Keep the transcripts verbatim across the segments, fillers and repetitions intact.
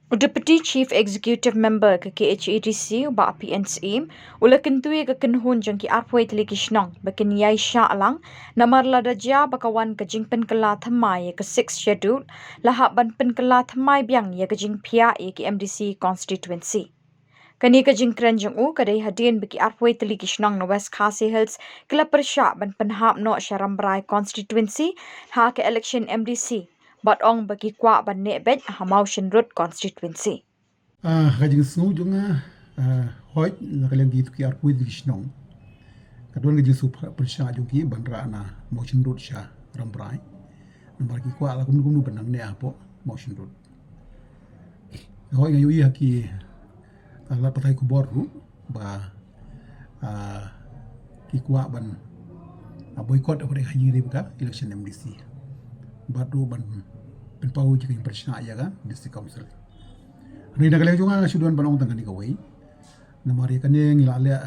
U Deputy Chief Executive Member ka K H A D C, u Bah P N Syiem, u la kyntu ïa ka kynhun jong ki arphew tylli ki shnong ba kin ïai shah lang, namar lada jia ba ka wan ka jingpynkylla thymmai ïa ka Sixth Schedule, la hap ban pynkylla thymmai biang ïa ka jingphiah ïa ki M D C constituency. Kane ka jingkren jong u ka dei hadien ba ki arphew tylli ki shnong na West Khasi Hills ki la pyrshah ban pynhap noh sha Rambrai constituency ha ka election M D C, bad ong ba ki kwah ban neh beit ha Mawshynrut constituency. Ah, ka jingsngew jong nga, ah, hooid, na ka liang ki tu ki arphew tylli ki shnong, ka don ka jingsngew pyrshah jong ki ban rah na Mawshynrut sha Rambrai. Namar ki kwah la kumno kumno ban nang neh hapoh Mawshynrut. Hooid, nga ïohi ha ki, ah, lad pathai khubor ruh ba, ah, ki kwah ban, ah, boycott ha ka jingïaleh ka election M D C. Bad ruh ban pynpaw jingpyrshah ïa ka District Council. Hynrei na ka liang jong nga, nga shu don ban ong tang kane kawei. Namar ïa kane ngi la leh,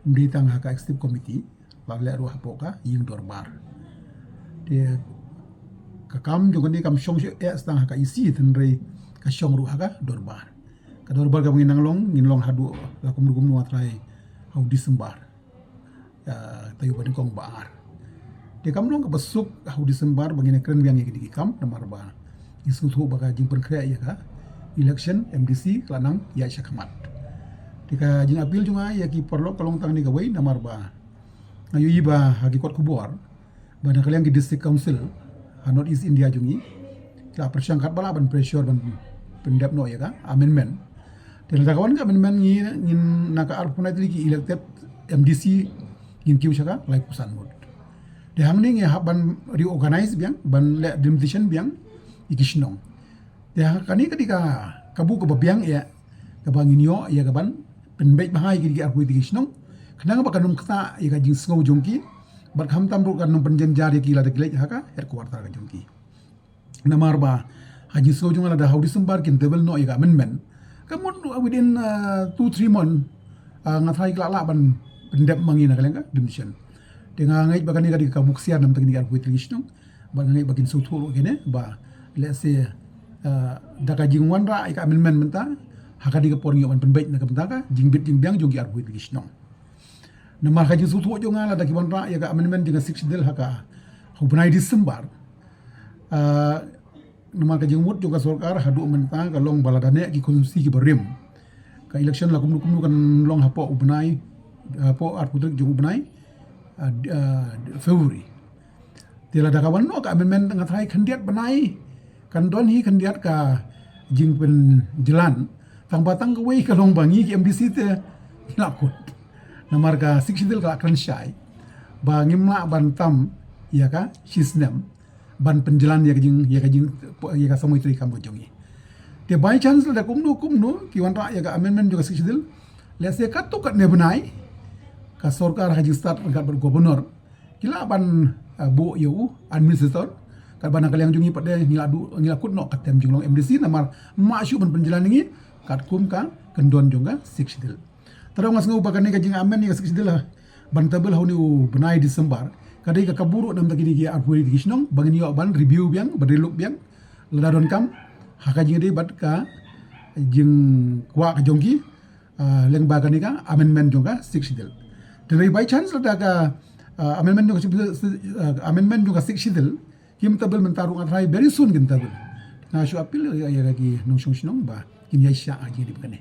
ym dei tang ha ka executive committee, la leh ruh hapoh ka ïing dorbar. Te ka kam jong kane kam shong shuh eh tang ha ka E C, hynrei ka shong ruh ha ka dorbar. Ka dorbar kaba ngin nang long, ngin long haduh la kumno kumno, nga tharai ha u December, ah, taïew ba nyngkong ba ar. Te kam long kaba suk ha u December ba ngin ïakren biang ïa kine ki kam, namar ba ngi sngewthuh ba ka jingpynkhreh ïa ka election M D C ka la nang ïaid shakhmat. Te ka jingappeal jong nga ïa ki paralok ka long tang kane kawei, namar ba nga ïohi ba ha ki kot khubor ba na ka liang ki District Council ha North East India jong ngi ki la pyrshang katba lah ban pressure ban pyndep noh ïa ka amendment. Te lada ka wan ka amendment, ngi, ngin, na ka arphew tylli ki elected M D C, ngin kiew sha ka laiphew san ngut. Te hangne ngi hap ban reorganize biang, ban leh delimitation biang ïa ki shnong. Te ha kane ka dei ka kabu kaba biang ïa kaba ngin ïoh ïa ka ban pynbeit bha ïa ki arphew tylli ki shnong, khnang ba kan ym ktah ïa ka jingsngew jong ki, bad khamtam ruh kan ym pynjynjar ïa ki lada ki leit ha ka headquarter ka jong ki. Namar ba ha jingsngew jong nga, lada ha u December kin table noh ïa ka amendment, ka mut within, uh, two three month, uh, nga tharai ki lah lah ban pyndep ma ngi na ka liang ka delimitation. Te nga ngeit ba kane ka dei ka kabu ksiar na ka bynta kine ki arphew tylli ki shnong. Bad nga ngeit ba kin sngewthuh ruh kine ba, let's say, uh, da ka jingwanrah ïa ka amendment mynta, ha ka dei ka por ngi ïoh ban pynbeit na ka bynta ka jingbit jingbiang jong ki arphew tylli ki shnong. Namar ka jingsngewthuh jong nga, lada ki wanrah ïa ka amendment jong ka Sixth Schedule ha ka, ha u bnai December, ah, namar ka jingmut jong ka sorkar haduh mynta ka long ba lada neh ki constituency kiba rim, ka election la kumno kumno kan long hapoh u bnai, hapoh arphew tarik jong u bnai, ah, d-, ah, February. Te lada ka wan noh ka amendment, nga tharai khyndiat bnai kan don hi khyndiat ka jingpynjlan. Tang ba tang kawei ka long ba ngi ki M D C te ngi la kut. Namar ka Sixth Schedule ka la kren shai ba ngim lah ban tam ïa ka shisnem ban pynjlan ïa ka jing, ïa ka jing, ïa ka samoi treikam ka jong ngi. Te by chance lada kumno kumno ki wanrah ïa ka amendment jong ka Sixth Schedule, let's say katto katne bnai, ka sorkar ha jingstad ryngkat bad governor ki lah ban, uh, buh ïa u administrator, katba na ka liang jong ngi pat de ngi la duh, ngi la kut noh ka term jinglong M D C, namar mah shuh ban pynjlan ïa ngi katkum ka kyndon jong ka Sixth Schedule. Te nga sngew ba kane ka jingamend ïa ka Sixth Schedule ban table ha une u bnai December ka dei ka kabu ruh na ka bynta kine ki arphew tylli ki shnong ba ngin ïoh ban review biang, ban relook biang, lada donkam, ha ka jingïadei bad ka jingkwah ka jong ki, ah, lyngba kane ka amendment jong ka Sixth Schedule. Te by chance lada ka, ah, amendment jong ka Sixth Schedule, ah, amendment jong ka Sixth Schedule kim table mynta ruh, nga tharai very soon kin table. Nga shu appeal ïa, ïa ki nongshong shnong ba kin ïai shah ha jingïadei bad kane.